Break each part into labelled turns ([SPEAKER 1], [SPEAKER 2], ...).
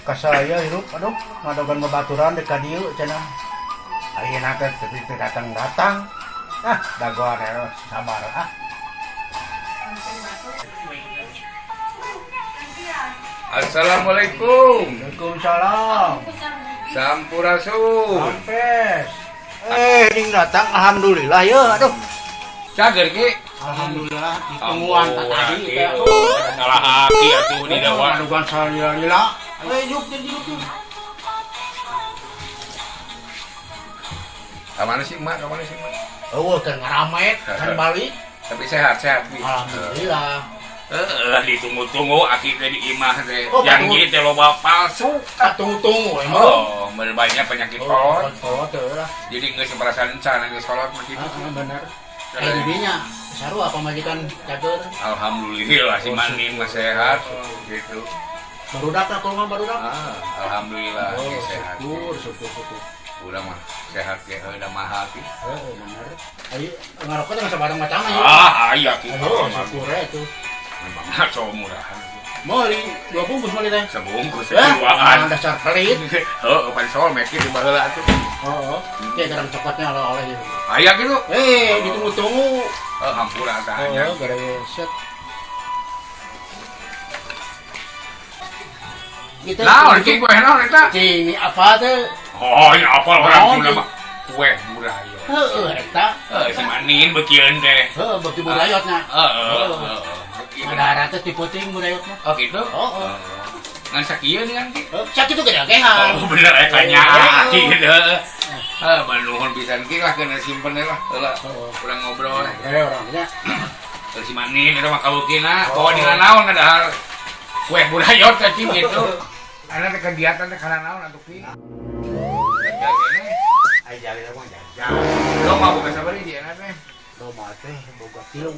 [SPEAKER 1] Ka saya hirup, aduh, ngadogan babaturan dek ka dieu cenah. Ayeuna teh tapi teu datang-datang. Ah, dagoan sabar ah.
[SPEAKER 2] Assalamualaikum.
[SPEAKER 1] Waalaikumsalam.
[SPEAKER 2] Sampurasun.
[SPEAKER 1] Rampes. Ning datang alhamdulillah ya, aduh.
[SPEAKER 2] Cager ki.
[SPEAKER 1] Alhamdulillah ditungguan tadi teh.
[SPEAKER 2] Salah hati atuh di dawa.
[SPEAKER 1] Ngadogan salila-lila. Yuk jadi yuk.
[SPEAKER 2] Kamana sih emak? Kamana sih emak?
[SPEAKER 1] Eueuh keur ngaramek kan balik.
[SPEAKER 2] Tapi sehat-sehat ki.
[SPEAKER 1] Alhamdulillah.
[SPEAKER 2] Ditunggu-tunggu aki teh di imah teh.
[SPEAKER 1] Oh,
[SPEAKER 2] janji teh loba palsu.
[SPEAKER 1] Tunggu-tunggu emang.
[SPEAKER 2] Oh, banyak penyakit kolot.
[SPEAKER 1] Kolot teh lah.
[SPEAKER 2] Jadi geus perasaan can geus kolot mah kitu.
[SPEAKER 1] Heeh, bener. Didinya sarua pamajikan cager.
[SPEAKER 2] Alhamdulillah si Manin mah sehat gitu.
[SPEAKER 1] Barudak lah kurang barudak.
[SPEAKER 2] Ah, alhamdulillah
[SPEAKER 1] oh,
[SPEAKER 2] sehat.
[SPEAKER 1] Syukur, syukur, syukur.
[SPEAKER 2] Udah mah sehat ge udah mahal ki.
[SPEAKER 1] Heeh, bener. Ayo ngarokok teh sabarang macam aya.
[SPEAKER 2] Ah, aya ki.
[SPEAKER 1] Oh, syukur we tuh.
[SPEAKER 2] Memang mah murahan.
[SPEAKER 1] Meuli 2 bungkus meuli teh.
[SPEAKER 2] Sebungkus duaan.
[SPEAKER 1] Dasar pelit.
[SPEAKER 2] Heeh, pan sol meki di baheula atuh.
[SPEAKER 1] Heeh. Kayak garang coklatnya oleh-oleh gitu.
[SPEAKER 2] Aya kitu.
[SPEAKER 1] Ditunggu-tunggu.
[SPEAKER 2] Heuh, hampura tah nya.
[SPEAKER 1] Heeh, gara set. Gitu.
[SPEAKER 2] Naon ki kue naon eta?
[SPEAKER 1] Cing, apa teh?
[SPEAKER 2] Oh, ya apa orang Sunda mah. Kue burayot.
[SPEAKER 1] Heeh, eta.
[SPEAKER 2] Heuh, si Manin beukieun teh.
[SPEAKER 1] Heeh, beuki burayotna.
[SPEAKER 2] Heeh.
[SPEAKER 1] Ada teh tiputing burayot mah.
[SPEAKER 2] Oh, gitu?
[SPEAKER 1] Heeh.
[SPEAKER 2] Ngan sakieu nih kan ki?
[SPEAKER 1] Sakitu ge agehan.
[SPEAKER 2] Oh, bener eta nya aki gitu. Heuh, nuhun pisan ki lah kena simpen lah. Heula. Urang ngobrol.
[SPEAKER 1] Urang nya.
[SPEAKER 2] Si Manin eta mah kabeukina, poho dina naon ngadahar kue burayot teh cing gitu. Ana teh kegiatan teh kana naon atuh ki?
[SPEAKER 1] Ai jalil mah jajan.
[SPEAKER 2] Lo mah boga sabaraha hiji enak teh?
[SPEAKER 1] Lo mah teh boga tilu.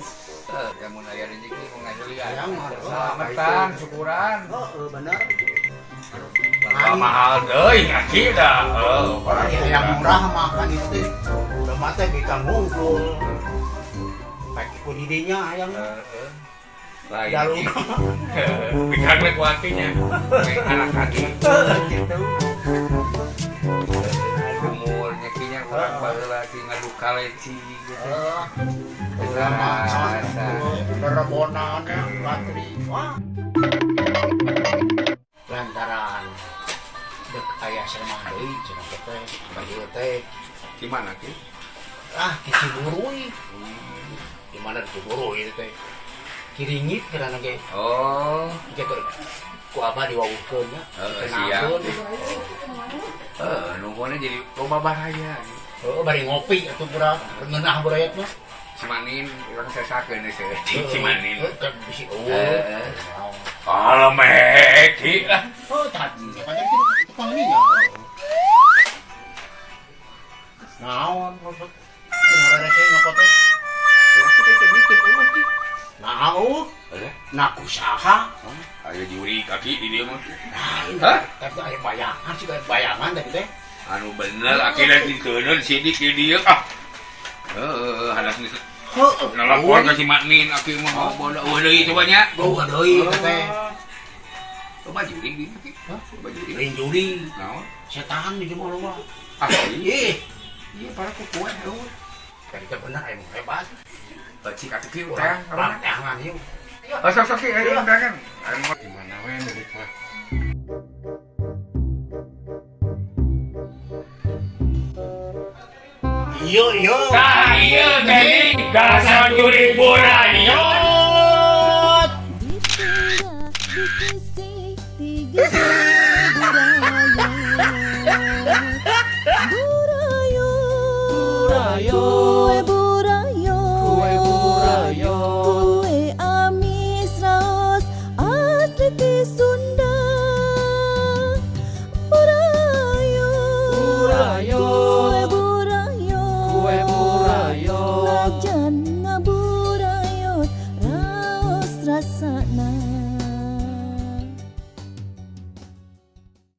[SPEAKER 2] Heuh, mun aya rezeki mah ngajelian.
[SPEAKER 1] Selamatan,
[SPEAKER 2] syukuran.
[SPEAKER 1] Heeh, bener.
[SPEAKER 2] Mahal deui aki dah. Heuh,
[SPEAKER 1] yang murah mah kan itu teh. Udah mah teh bikang hungkul. Pek ku didinya hayang.
[SPEAKER 2] Heeh. Lain. Bikang we ku hatinya. Anak hati.
[SPEAKER 1] Gitu.
[SPEAKER 2] Umurnya kinya kurang baheula ki ngadu kaleci gitu.
[SPEAKER 1] Rebonan latri. Wah. Lantaran dek aya seremah deui cenah teh bagi teh.
[SPEAKER 2] Di mana ki?
[SPEAKER 1] Ah, di Ciburuy. Di mana di Ciburuy teh? Kiringit karena ge.
[SPEAKER 2] Oh,
[SPEAKER 1] gitu. Ku abah diwawuhkeun nya.
[SPEAKER 2] Heeh, siap. Heeh, nuhunna jadi loba bahaya.
[SPEAKER 1] Heeh, bari ngopi atuh budak ngeunah burayat mah.
[SPEAKER 2] Si Manin urang sesakeun deui si Manin.
[SPEAKER 1] Heuh, bisi eueuh.
[SPEAKER 2] Alah meki lah.
[SPEAKER 1] Oh, tadi panjang kitu tukang ini nya. Naon maksud ngarareke nyokot teh? Naon? Nah, kusaha?
[SPEAKER 2] Aya juri kaki di dieu mah.
[SPEAKER 1] Hah? Tapi aya bayangan sih, bayangan tadi teh.
[SPEAKER 2] Anu bener akhirnya diteunun sidik di dieu ah. Heeh, hadas geus.
[SPEAKER 1] Heuh,
[SPEAKER 2] nalapor ka si Manin aki mah bodoh eueuh deui coba nya.
[SPEAKER 1] Eueuh deui teh.
[SPEAKER 2] Loba juri di dieu. Hah? Loba juri.
[SPEAKER 1] Lain juri.
[SPEAKER 2] Naon?
[SPEAKER 1] Setan di dieu mah loba.
[SPEAKER 2] Ah,
[SPEAKER 1] ih.
[SPEAKER 2] Iya, para ku kue eueuh.
[SPEAKER 1] Tadi teh bener aya nu hebat.
[SPEAKER 2] Cik atuh ki urang
[SPEAKER 1] tangan ieu.
[SPEAKER 2] Oh, sok sok ki ayo undangan. Anu di mana we milik mah.
[SPEAKER 1] Iya, iya.
[SPEAKER 2] Tah ieu teh dasar juri burayot.
[SPEAKER 3] Di sisi tiga burayot. Kue burayot. Kue amis raos asli ti Sunda. Burayot. Kue burayot. Kue burayot. Najan ngaburayot raos rasana.